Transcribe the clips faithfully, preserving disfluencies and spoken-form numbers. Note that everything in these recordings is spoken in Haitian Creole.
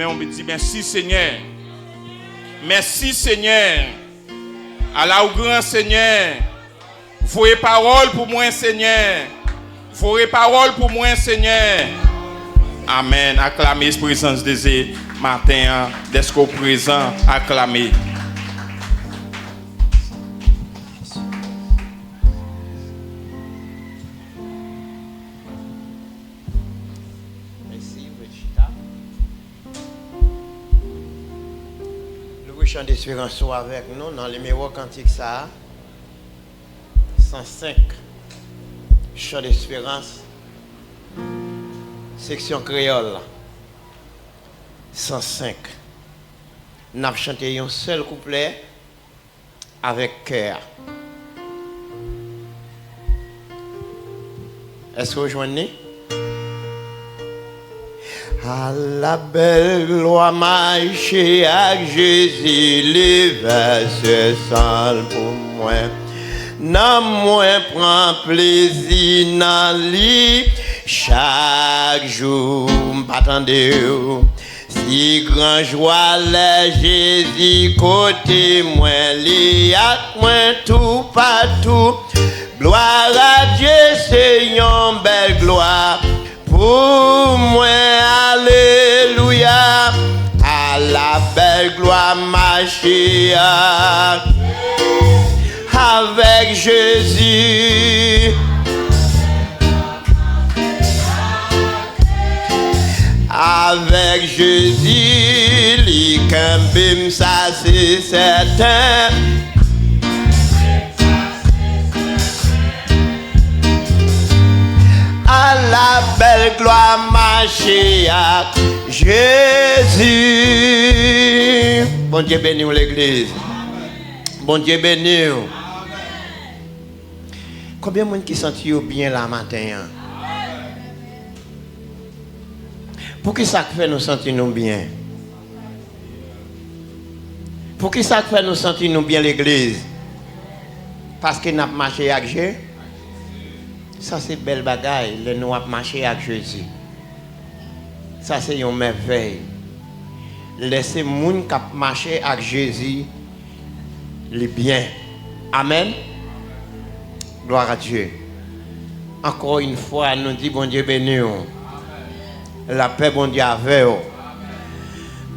Ou di, mèsi, Senyè. Mèsi, Senyè. Ala ou gran, Senyè. Voye pawòl pou mwen, Senyè. Voye pawòl pou mwen, Senyè. Amèn. Aklame prezans de Dye maten an. Dèske w prezan, aklame. Mèsi, w ret chita. Louvri Chan Desperans ou avèk nou nan nimewo kantik sa a, san senk, Chan Desperans, seksyon kreyòl, san senk. N ap chante yon sèl kouplè avèk kè a. Èske w jwenn li? Ala bèl glwa mache ak Jezi, li vèse san l pou mwen. Nanm mwen pran plezi nan li chak jou. M pa tande w. Si gran jwa lè Jezi kote mwen, li ak mwen toupatou. Glwa a Dye, se yon bèl glwa pou mwen. Alelouya. Ala bèl glwa mache a avèk Jezi. Avèk Jezi, li kenbe m, sa se sèten. Ala bèl glwa mache ak Jezi. Bondye beni w, legliz. Bondye beni w. Konbyen moun ki santi yo byen la maten an? Poukisa k fè nou santi nou byen? Poukisa k fè nou santi nou byen, legliz? Paske n ap mache ak Je-, sa se bèl bagay lè nou ap mache ak Jezi. Sa se yon mèvèy. Lè se moun k ap mache ak Jezi, li byen. Amèn. Glwa a Dye. Ankò yon fwa, nou di Bondye beni w. Lapè Bondye avè w.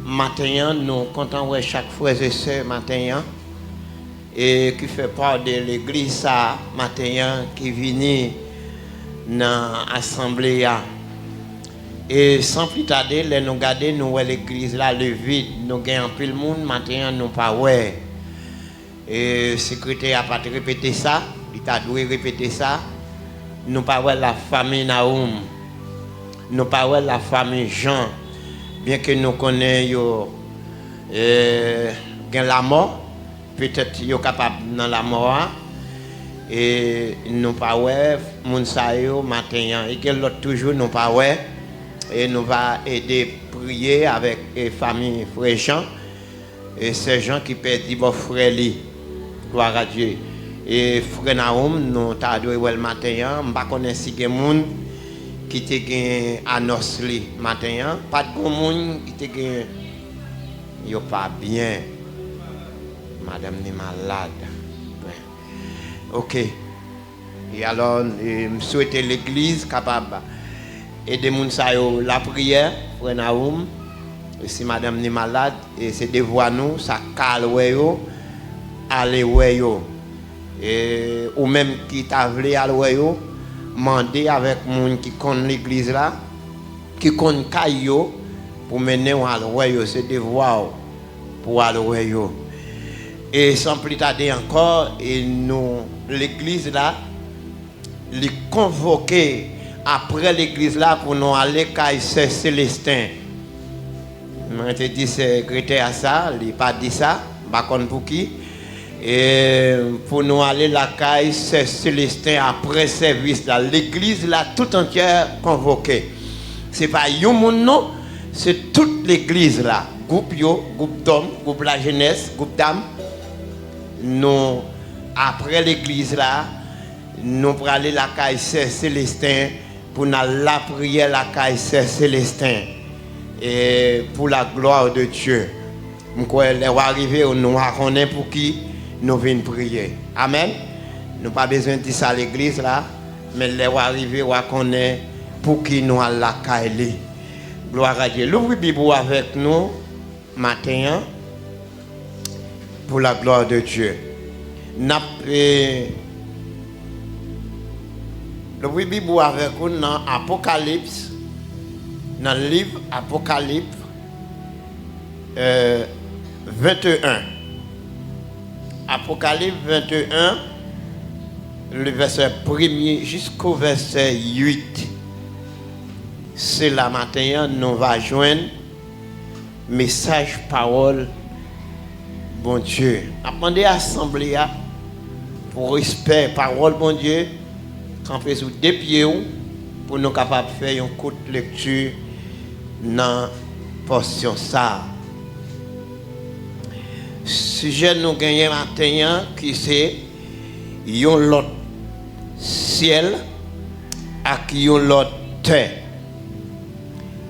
Maten an, nou kontan wè chak frè e sè maten an, e ki fè pa de legliz sa a maten an, ki vini nan asanble a. E san pli tade, lè nou gade, nou wè legliz la li vid. Nou gen anpil moun, maten an, nou pa wè. E sekretè a pa t repete sa, li ta dwe repete sa. Nou pa wè lafanmi Nawoum. Nou pa wè lafanmi Jan. Byenke nou konnen yo, e, gen lanmò, petèt yo kapab nan lanmò a. E nou pa wè moun sa yo maten an. E gen lòt toujou nou pa wè. E nou va ede priye avèk, e, fanmi frè Jan. E sè Jan ki pèdi bò frè li. Glwa a Dye. E frè Nawoum, nou ta dwe wè l maten an. M pa konnen si gen moun ki te gen anons li maten an. Pa t gen moun ki te gen. Yo pa byen. Madanm ni malad. Oke. E alò, e, m swete legliz kapab ede moun sa yo lapriyè, frè Nawoum, e si madanm ni malad, e se devwa nou, sa k ka al wè yo, ale wè yo. E ou menm ki ta vle al wè yo, mande avèk moun ki konn legliz la, ki konn kay yo, pou mennen w al wè yo, se devwa w pou w al wè yo. E san pli tade ankò, e nou, legliz la, li konvoke apre legliz la pou nou ale kay sè Selesten. Mwen te di sekretè a sa, li pa di sa, m pa konn pouki. E pou nou ale lakay sè Selesten apre sèvis la, legliz la tout antyè konvoke. Se pa yon moun non, se tout legliz la, gwoup yo, gwoup dòm, gwoup lajenès, gwoup dam. Nou, apre legliz la, nou prale lakay sè Selesten pou n al lapriyè lakay sè Selesten. Et pour la gloire de Dieu. M kwè lè w a rive, nou a konnen pou ki nou vin priye. Amèn. Nou pa bezwen di sa legliz la, men lè w a rive, w a konnen pou ki nou al lakay li. Gloire à Dieu. Louvri Bib ou avèk nou maten an. Pour la gloire de Dieu. N ap, eh, louvri Bib ou avèk ou nan Apokalips, nan liv Apokalips, eh, venteyen. Apokalips venteyen, le vèsè premye jisko vèsè uit. Se la maten an nou va jwenn mesaj pawòl Bondye. N ap mande asanble a, pou respè pawòl Bondye, kanpe sou de pye w pou nou kapab fè yon kout lekti nan pòsyon sa a. Sijè nou genyen maten an ki se yon lòt syèl ak yon lòt tè.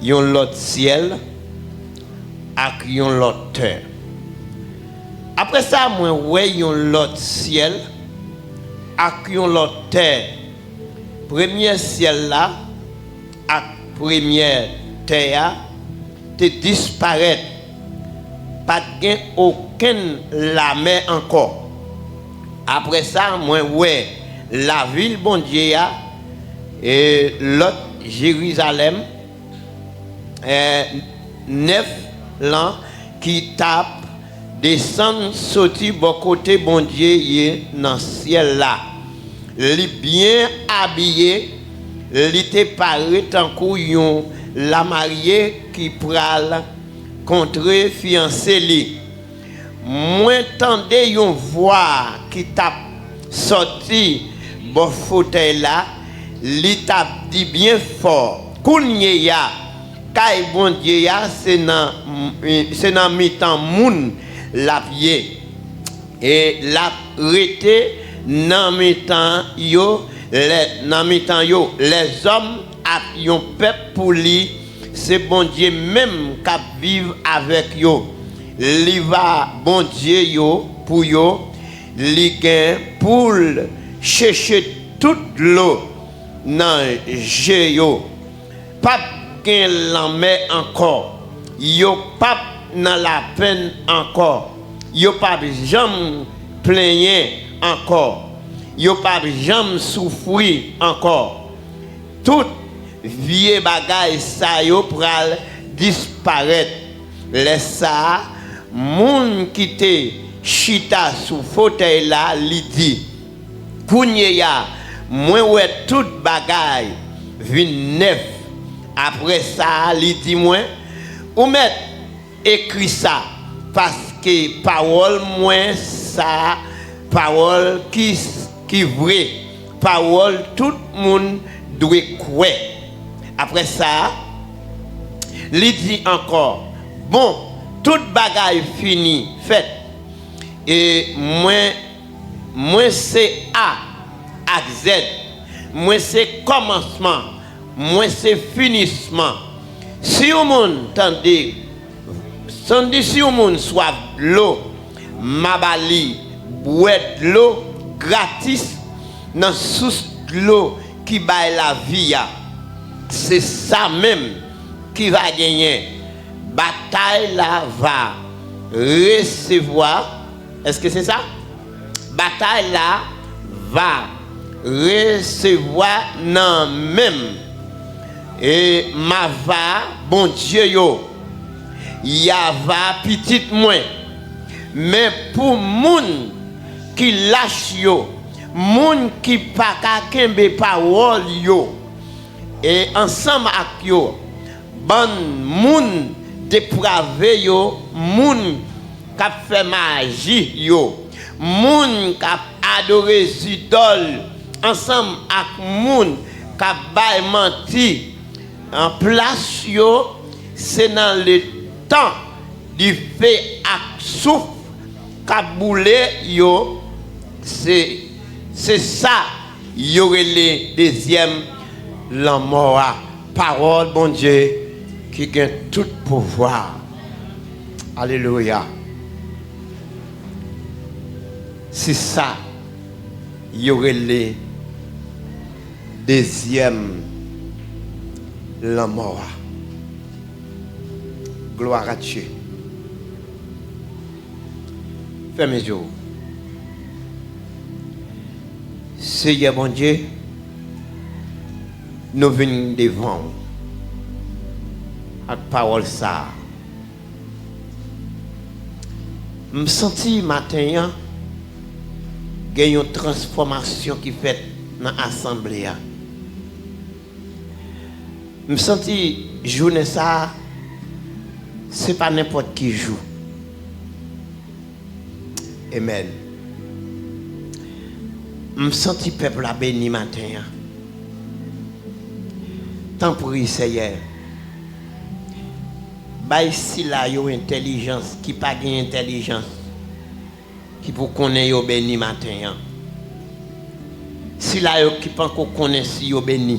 Yon lòt syèl ak yon lòt tè. Apre sa, mwen wè yon lòt syèl ak yon lòt tè. Premye syèl la ak premye tè a te disparèt. Pa t gen okenn lamè ankò. Apre sa, mwen wè lavil Bondye a, e lòt Jerizalèm, e, nèf lan ki t ap desann soti bò kote Bondye ye nan syèl la. Li byen abiye, li te pare tankou yon lamarye ki pral kontre fiyanse li. Mwen tande yon vwa ki t ap sòti bò fotèy la, li t ap di byen fò, "Kounye a, kay Bondye a se nan, se nan mitan moun l ap ye, e l ap rete nan mitan yo, lè, nan mitan yo, lèzòm ak yon pèp pou li, se Bondye menm k ap viv avèk yo. Li va Bondye yo pou yo, li gen pou l cheche tout dlo nan je yo. P ap gen lanmè ankò. Yo p ap nan lapenn ankò. Yo p ap janm plenyen ankò. Yo p ap janm soufri ankò. Tout vye bagay sa yo pral disparèt." Lè sa a, moun ki te chita sou fotèy la, li di, "Kounye a, mwen wè tout bagay vin nèf." Apre sa, li di mwen, "Ou mèt ekri sa, paske pawòl mwen sa, pawòl ki, ki vre, pawòl tout moun dwe kwè." Apre sa, li di ankò, "Bon, tout bagay fini fèt, e mwen, mwen se A ak Z, mwen se kòmansman, mwen se finisman. Si yon moun tande, tandi si yon moun swaf dlo, m a ba li bwè dlo gratis nan sous dlo ki bay lavi a." Se sa menm ki va genyen. Batay la va resevwa, èske se sa? Batay la va resevwa nan men m, e m a va Bondye yo, y a va pitit mwen. Men pou moun ki lach yo, moun ki pa ka kenbe pawòl yo, e ansanm ak yo, bann moun deprave yo, moun k ap fè maji yo, moun k ap adore zidòl, ansanm ak moun k ap bay manti, an plas yo, se nan letan dife ak souf k ap boule yo, se, se sa yo rele dezyèm lanmò a. Pawòl Bondye ki gen tout pouvwa. Alelouya. Se sa yo rele dezyèm lanmò a. Gloire à Dieu. Fèmen je w. Seyè Bondye, nou vin devan w ak pawòl sa a. M santi maten an gen yon transfòmasyon ki fèt nan asanble a. M santi jounen sa a, se pa nenpòt ki jou. Amen. M santi pèp la beni maten an. Tanpri, Seyè, bay sila yo entèlijans ki pa gen entèlijans, ki pou konnen yo beni maten an. Sila yo ki panko konnen si yo beni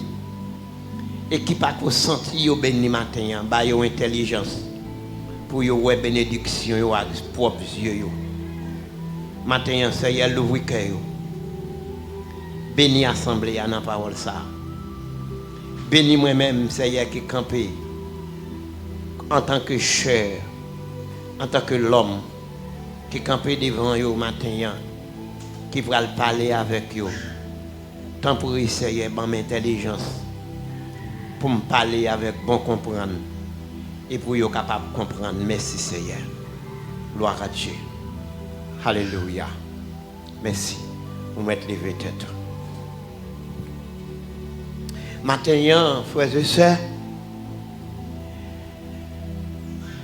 e ki pako santi yo beni maten an, ba yo entèlijans pou yo wè benediksyon yo ak pwòp zye yo. Maten an, Seyè, louvri kè yo. Beni asanble a nan pawòl sa a. Beni mwen menm, Seyè, ki kanpe antanke chè, antanke lòm, ki kanpe devan yo maten an, ki pral pale avèk yo. Tanpri, Seyè, ban m entèlijans pou m pale avèk bon konprann e pou yo kapab konprann. Mèsi, Seyè. Gloire à Dieu. Alelouya. Mèsi. Ou mèt leve tèt ou. Maten an, frè e sè,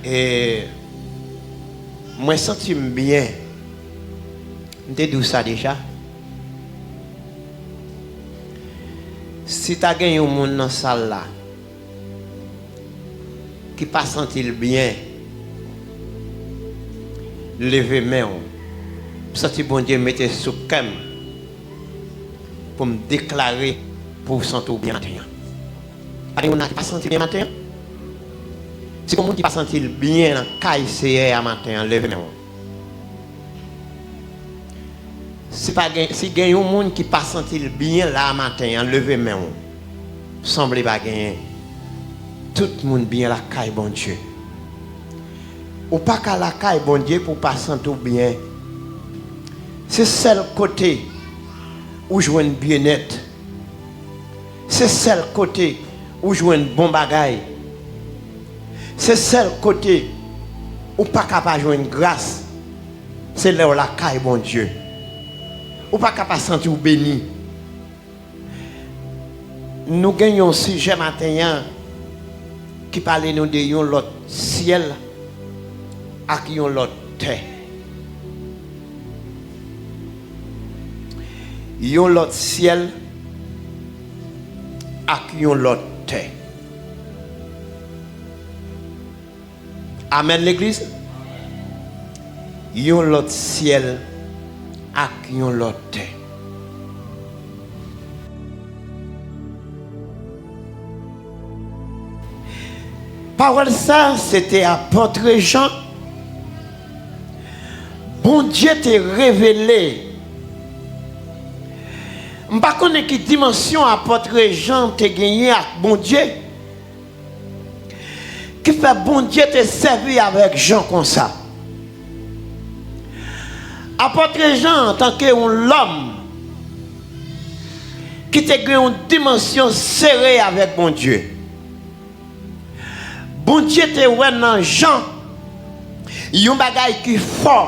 e mwen santi m byen. M te di w sa deja. Si ta gen yon moun nan sal la ki pa santi l byen, leve men w. M santi Bondye mete sou kè m pou m deklare pou w santi w byen maten an. Pa gen moun la ki pa santi byen maten an? Si gen moun ki pa santi l byen nan kay Seyè a maten an, leve men w. Si pa gen, si gen yon moun ki pa santi l byen la maten an, leve men w. Sanble pa genyen. Tout moun byen lakay Bondye. Ou pa ka lakay Bondye pou w pa santi w byen. Se sèl kote ou jwenn byennèt. Se sèl kote ou jwenn bon bagay. Se sèl kote ou pa ka pa jwenn gras. Se lè w lakay Bondye. Ou pa ka pa santi w beni. Nou gen yon sijè maten an ki pale nou de yon lòt syèl ak yon lòt tè. Yon lòt syèl ak yon lòt tè. Amèn, legliz. Yon lòt syèl ak yon lòt tè. Pawòl sa, se te apòt Jan. Bondye te revele. M pa konnen ki dimansyon apòt Jan te genyen ak Bondye, ki fè Bondye te sèvi avèk Jan konsa. Apòt Jan, antanke yon lòm ki te gen yon dimansyon sere avèk Bondye, Bondye te wè nan Jan yon bagay ki fò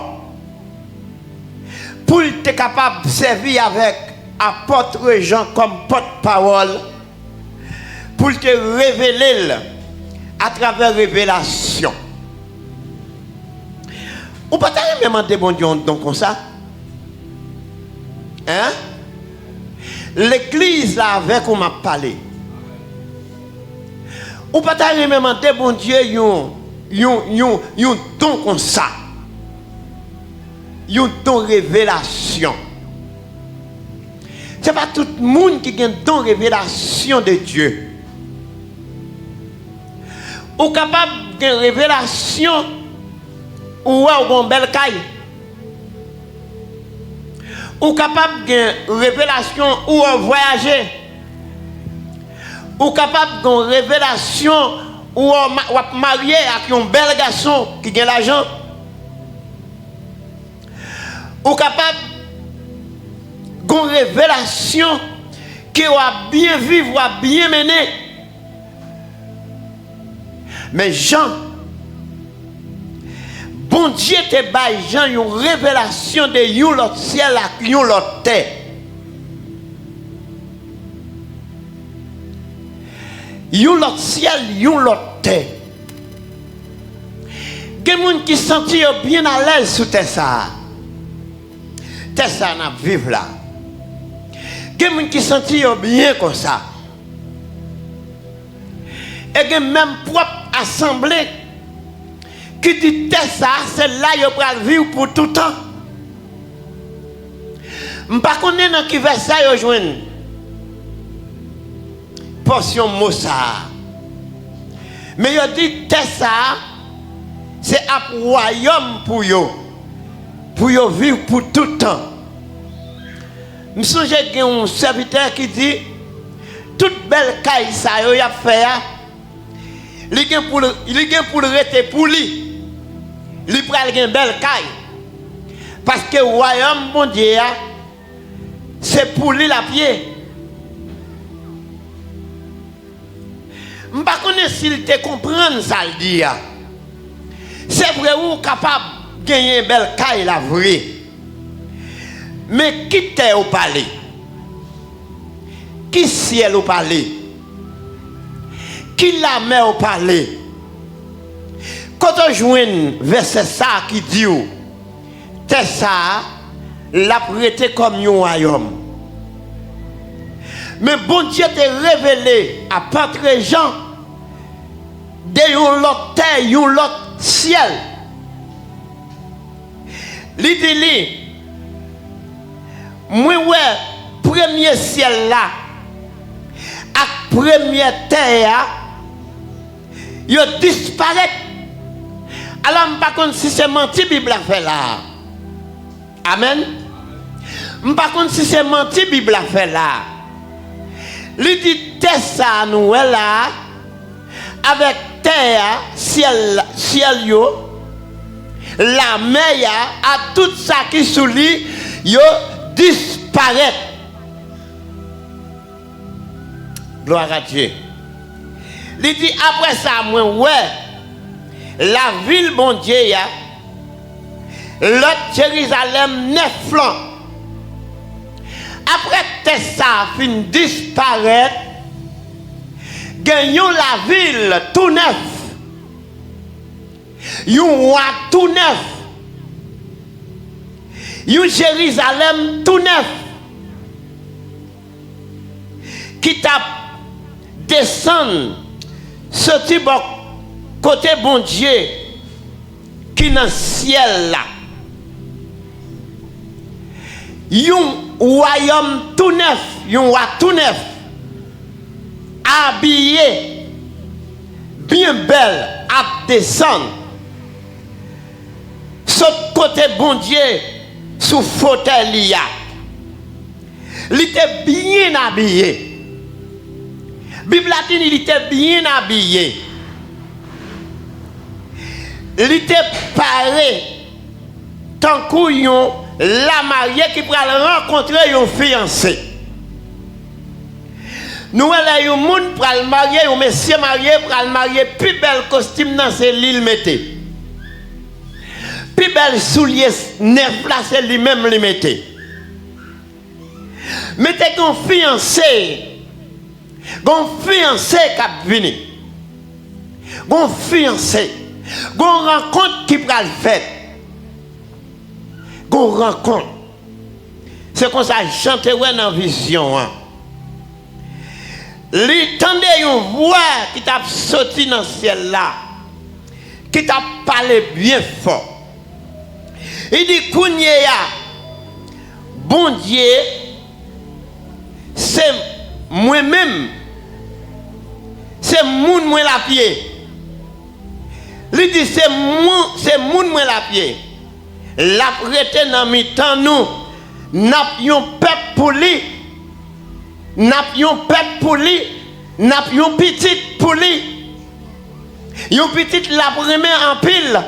pou l te kapab sèvi avèk apòt Jan kòm pòtpawòl, pou l te revele l atravè revelasyon. Ou pa ta renmen mande Bondye yon don konsa? Hein? Legliz la avèk ou m ap pale. Ou pa ta renmen mande Bondye yon, yon, yon, yon don konsa? Yon don revelasyon. Se pa tout moun ki gen don revelasyon de Dye. Ou kapab gen revelasyon, ou wè w gen yon bèl kay. Ou kapab gen revelasyon, ou wè w vwayaje. Ou kapab gen yon revelasyon, ou wè w ma-, w ap marye ak yon bèl gason ki gen lajan. Ou kapab gen yon revelasyon ke w ap byen viv, w ap byen mennen. Men Jan, Bondye te bay Jan yon revelasyon de yon lòt syèl ak yon lòt tè. Yon lòt syèl, yon lòt tè. Gen moun ki santi yo byen alèz sou tè sa a. Tè sa a n ap viv la. Gen moun ki santi yo byen konsa. E gen menm pwòp asanble ki di tè sa a, se la yo pral viv pou toutan. M pa konnen nan ki vèsè yo jwenn pòsyon mo sa a. Men yo di tè sa a, se ap wayòm pou yo, pou yo viv pou tout tan. M sonje gen yon sèvitè ki di, tout bèl kay sa yo y ap fè a, li gen pou l, li gen pou l rete pou li. Li pral gen bèl kay. Paske wayòm Bondye a, se pou li l ap ye. M pa konnen si l te konprann sa l di a. Se vre, ou kapab genyen bèl kay la vre. Men ki tè ou pale? Ki syèl ou pale? Ki lamè ou pale? Kote w jwenn vèsè sa a ki di w tè sa a, l ap rete kòm yon wayòm? Men Bondye te revele apot Jan de yon lòt tè, yon lòt syèl. Li di li, mwen wè premye syèl la ak premyè tè a, yo disparèt. Alò, m pa konn si se manti Bib la fè la a. Amèn. M pa konn si se manti Bib la fè la a. Li di tè sa a nou wè la a, avèk tè a, syèl, syèl yo, lamè a, ak tout sa ki sou li, yo disparèt. Gloire à Dieu. Li di, apre sa, mwen wè lavil Bondye a, lòt Jerizalèm nèf lan. Apre tè sa a fin disparèt, gen yon lavil tou nèf, yon wa tou nèf, yon Jerizalèm tou nèf ki t ap desann soti bò kote Bondye ki nan syèl la. Yon wayòm tou nèf, yon wa tou nèf, abiye byen bèl, ap desann sot kote Bondye sou fotèy li a. Li te byen abiye. Bib la di li, li te byen abiye. Li te pare tankou yon lamarye ki pral rankontre yon fiyanse. Nou wè lè yon moun pral marye, yon mesye marye, pral marye, pi bèl kostim nan se li l mete. Pi bèl soulye nèf la se li menm li mete. Men te gen yon fiyanse, gen yon fiyanse k ap vini. Gen yon fiyanse, gen yon rankont ki pral fèt. Gen yon rankont. Se konsa Jan te wè nan vizyon an. Li tande yon vwa ki t ap soti nan syèl la, ki t ap pale byen fò. Li di, kounye a, Bondye, se mwen menm, se moun mwen l ap ye. Li di, se moun, se moun mwen l ap ye. L ap rete nan mitan nou. N ap yon pèp pou li. N ap yon pèp pou li. N ap yon pitit pou li. Yon pitit l ap renmen anpil.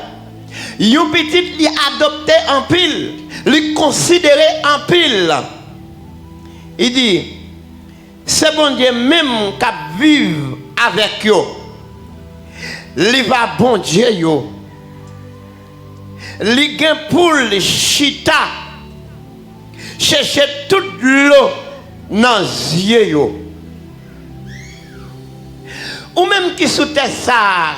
Yon pitit li adopte anpil. Li konsidere anpil. Li di, se Bondye menm k ap viv avèk yo. Li va Bondye yo. Li gen pou l chita, chèche tout dlo nan zye yo. Ou menm ki sou tè sa a,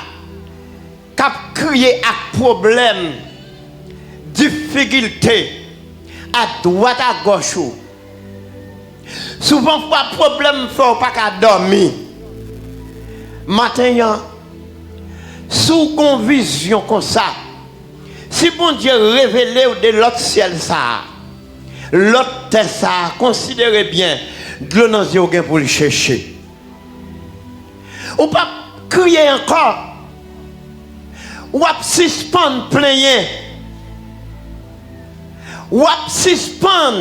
k ap kriye ak pwoblèm, difikilte, adwat agòch ou. Souvan fwa pwoblèm fè w pa ka dòmi. Maten an, si w gen yon vizyon konsa, si Bondye revele w de lòt syèl sa a, lòt tè sa a, konsidere byen, dlo nan zye w gen pou l cheche. Ou p ap kriye ankò. W ap sispann plenyen. W ap sispann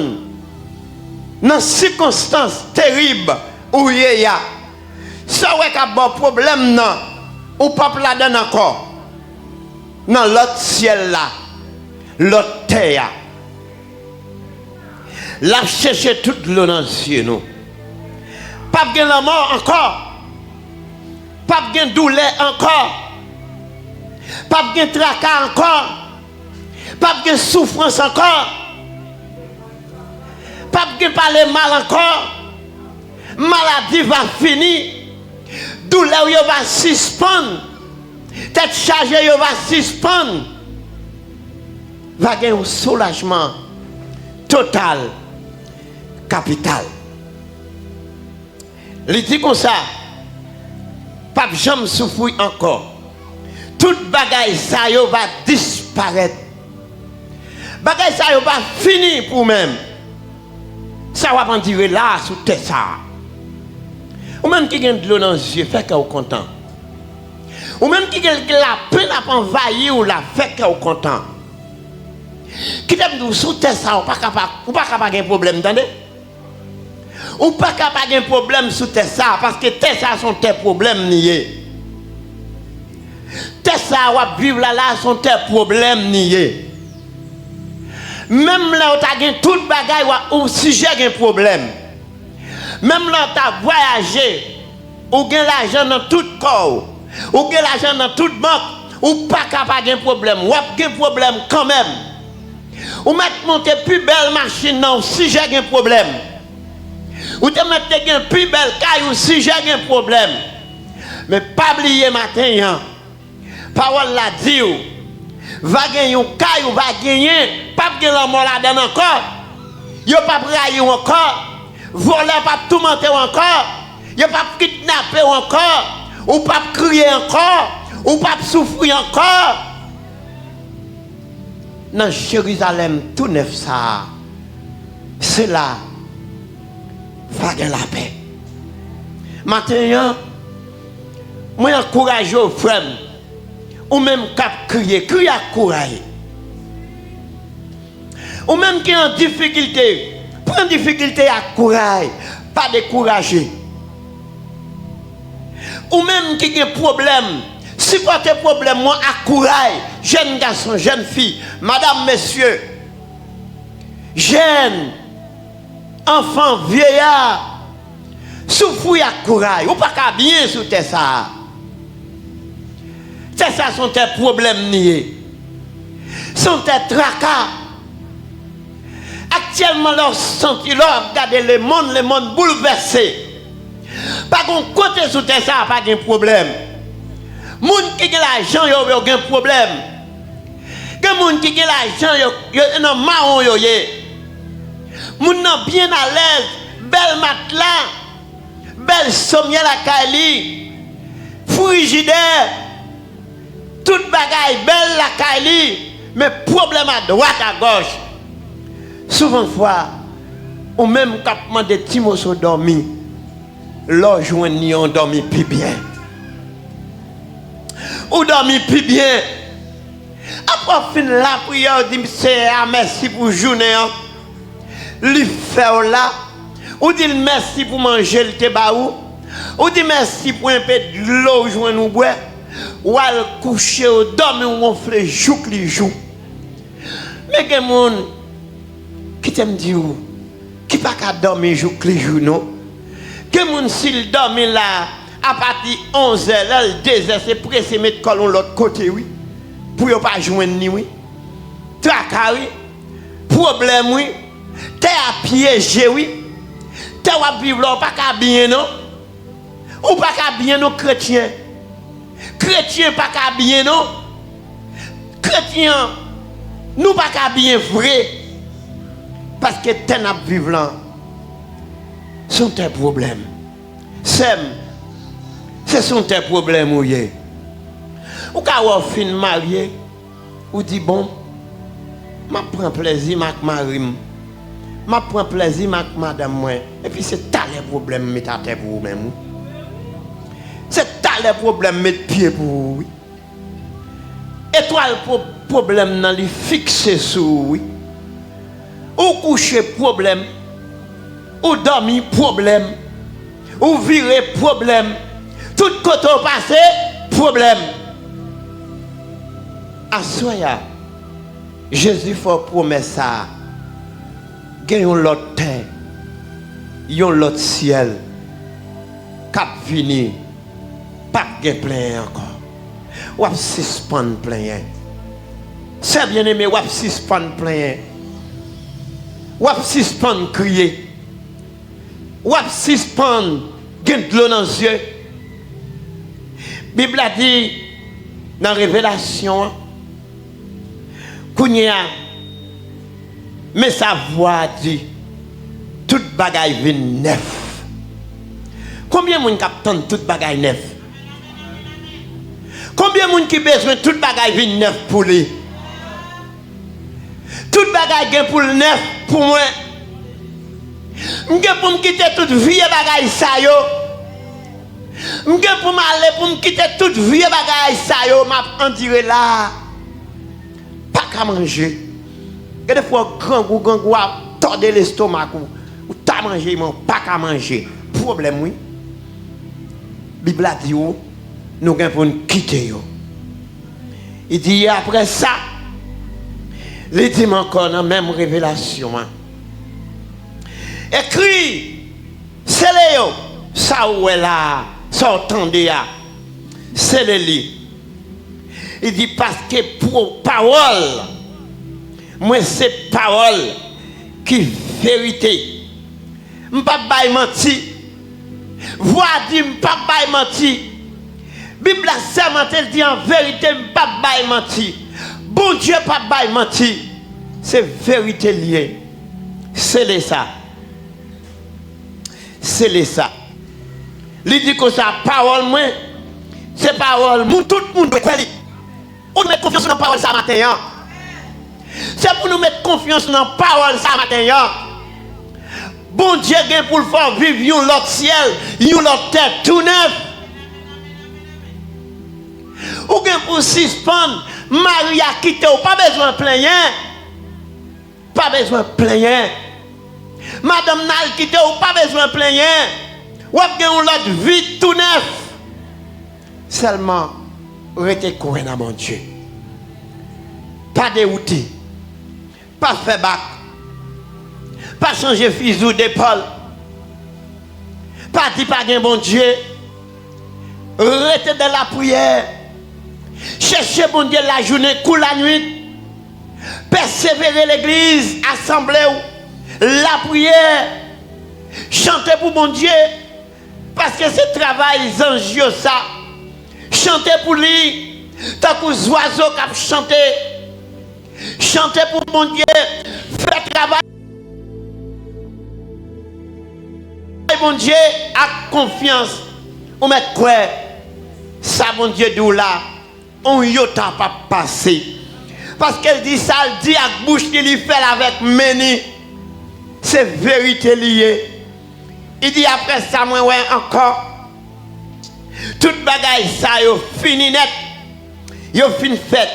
nan sikonstans terib ou ye a. Sa w wè k ap ba w pwoblèm nan, ou p ap ladan l ankò. Nan lòt syèl la, lòt tè a. L ap chèche tout dlo nan zye nou. P ap gen lanmò ankò. P ap gen doulè ankò. P ap gen traka ankò. P ap gen soufrans ankò. P ap gen pale mal ankò. Maladi va fini. Doulè w yo va sispann. Tèt chaje yo va sispann. Va gen yon soulajman total, kapital. Li di konsa, p ap janm soufri ankò. Tout bagay sa yo va disparèt. Bagay sa yo va fini pou ou menm. Sa w ap andire la a sou tè sa a. Ou menm ki gen dlo nan zye, fè kè w kontan. Ou menm ki gen lapenn ap anvayi w la, fè kè w kontan. Kite m di w, sou tè sa a, ou pa ka pa, ou pa ka pa gen pwoblèm, tande. Ou pa ka pa gen pwoblèm sou tè sa a, paske tè sa a se yon tè pwoblèm li ye. Tè sa a w ap viv la la, se yon tè pwoblèm li ye. Menm lè w ta gen tout bagay, w ap, ou sijè gen pwoblèm. Menm lè w ta vwayaje, ou gen lajan nan tout kò w, ou gen lajan nan tout bank, ou pa ka pa gen pwoblèm. W ap gen pwoblèm kanmenm. Ou mèt monte pi bèl machin nan, ou sijè gen pwoblèm. Ou te mèt te gen pi bèl kay, ou sijè gen pwoblèm. Men pa bliye maten an, pawòl la di w, va gen yon kay ou va genyen, p ap gen lanmò ladan l ankò. Yo p ap rayi w ankò. Vòlè p ap toumante w ankò. Yo p ap kidnape w ankò. Ou p ap kriye ankò. Ou p ap soufri ankò. Nan Jerizalèm tou nèf sa a, se la va gen lapè. Maten an, mwen ankouraje w, frè m, ou menm k ap kriye, kriye ak kouraj. Ou menm ki an difikilte, pran difikilte ak kouraj, pa dekouraje. Ou menm ki gen pwoblèm, sipòte pwoblèm ou ak kouraj. Jèn gason, jèn fi, madanm, mesye, jèn, anfan, vyeya, soufri ak kouraj. Ou pa ka byen sou tè sa a. Tè sa a se yon tè pwoblèm li ye. Se yon tè traka. Aktyèlman, lè w santi, lè w ap gade lemonn, lemonn boulvèse. Pa gen yon kote sou tè sa a pa gen pwoblèm. Moun ki gen lajan yo, yo gen pwoblèm. Gen moun ki gen lajan yo, yo nan mawon yo ye. Moun nan byen alèz, bèl matla, bèl somyè lakay li, frijidè, tout bagay bèl lakay li, men pwoblèm adwat agòch. Souvan fwa, ou menm k ap mande ti moso dòmi, lè w jwenn li an, w dòmi pi byen. Ou dòmi pi byen. Apre w fin lapriyè, ou di Seyè a mèsi pou jounen an. Li fè w la. Ou di l mèsi pou manje l te ba ou. Ou di mèsi pou enpe dlo w jwenn ou bwè. W al kouche, ou dòmi, ou wonfle jouk li jou. Men gen moun, kite m di w, ki pa ka dòmi jouk li jou non. Gen moun, si l dòmi la, apati onzè, lè l dezè, se prese met kò l yon lòt kote, wi. Pou yo pa jwenn li, wi. Traka, wi. Pwoblèm, wi. Tè a pyeje, wi. Tè w ap viv la, ou pa ka byen, non. Ou pa ka byen non, kretyen. Kretyen pa ka byen non. Kretyen, nou pa ka byen vre. Paske tè n ap viv lan, se yon tè pwoblèm. Sè m, se sou yon tè pwoblèm ou ye. Ou ka wè w fin marye, ou di, bon, m ap pran plèzi m ak mari m. M ap pran plèzi m ak madanm mwen. Epi se talè pwoblèm met atè pou ou menm, wi. Se talè pwoblèm met pye pou ou, wi. Etwal pwo-, pwoblèm nan, li fikse sou ou, wi. Ou kouche, pwoblèm. Ou dòmi, pwoblèm. Ou vire, pwoblèm. Tout kote w pase, pwoblèm. Aswè a, Jezi fè w pwomès sa a. Gen yon lòt tè, yon lòt syèl k ap vini. P ap gen plenyen ankò. W ap sispann plenyen. Sè byeneme, w ap sispann plenyen. W ap sispann kriye. W ap sispann gen dlo nan zye. Bib la di nan Revelasyon an, kounye a, men sa vwa a di, tout bagay vin nèf. Konbyen moun k ap tann tout bagay nèf? Konbyen moun ki bezwen tout bagay vin nèf pou li? Tout bagay gen pou l nèf pou mwen. M gen pou m kite tout vye bagay sa yo. M gen pou m ale pou m kite tout vye bagay sa yo m ap andire la a. Pa ka manje. Gen de fwa w grangou, grangou a tòde lestomak ou. Ou ta manje, men w pa ka manje. Pwoblèm, wi. Bib la di w, nou gen pou n kite yo. Li di, apre sa, li di m ankò nan menm revelasyon an, ekri, sele yo, sa w wè la a, sa w tande a, sele li. Li di, paske pawòl mwen se pawòl ki verite. M p ap bay manti. Vwa a di, m p ap bay manti. Bib la sèmante, l di, an verite, m p ap bay manti. Bondye p ap bay manti. Se verite l ye. Sele sa. Sele sa. Li di konsa, pawòl mwen, se pawòl moun, tout moun dwe kwè li. Ou met konfyans ou nan pawòl sa maten an. Se pou nou met konfyans nou nan pawòl sa maten an. Bondye gen pou l fè w viv yon lòt syèl, yon lòt tè tou nèf. Ou gen pou sispann, mari a kite w, pa bezwen plenyen. Pa bezwen plenyen. Madanm nan al kite w, pa bezwen plenyen. W ap gen yon lòt vi tou nèf. Sèlman, rete kwè nan Bondye. Pa dewoute. Pa fè bak. Pa chanje fizi w depòl. Pa di pa gen Bondye. Rete nan lapriyè. Chèche Bondye lajounen kou lannuit. Pèsevere legliz, asanble w, lapriyè. Chante pou Bondye, paske se travay zanj yo sa. Chante pou li, tankou zwazo k ap chante. Chante pou Bondye, fè travay Bondye ak konfyans. Ou mèt kwè sa Bondye di w la, yon yota p ap pase. Paske l di sa l di ak bouch li, li fè l avèk men li. Se verite li ye. Li di, apre sa, mwen wè ankò, tout bagay sa yo fini nèt. Yo fin fèt.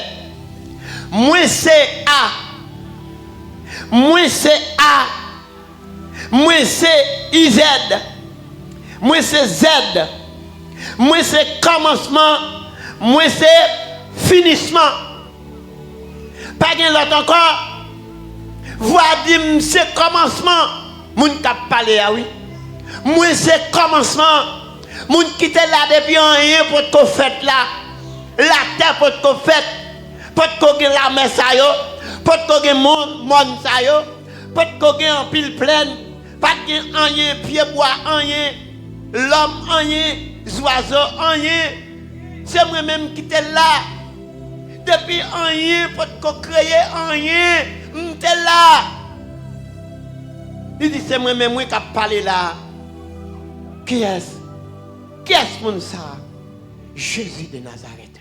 Mwen se A. Mwen se A. Mwen se I Z. Mwen se Z. Mwen se kòmansman. Mwen se finisman. Pa gen lòt ankò. Vwa di m se kòmansman. Moun k ap pale a, wi. Mwen se kòmansman. Moun ki te la depi anyen potko fèt la. Latè potko fèt. Potko gen lamè sa yo. Potko gen mòn, mòn sa yo. Potko gen anpil plèn. Pa t gen anyen, pyebwa, anyen. Lòm, anyen. Zwazo, anyen. Se mwen menm ki te la. Depi anyen potko kreye anyen, m te la. Li di, se mwen menm wi k ap pale la. Kiyès? Kiyès moun sa a? Jezi de Nazarèt.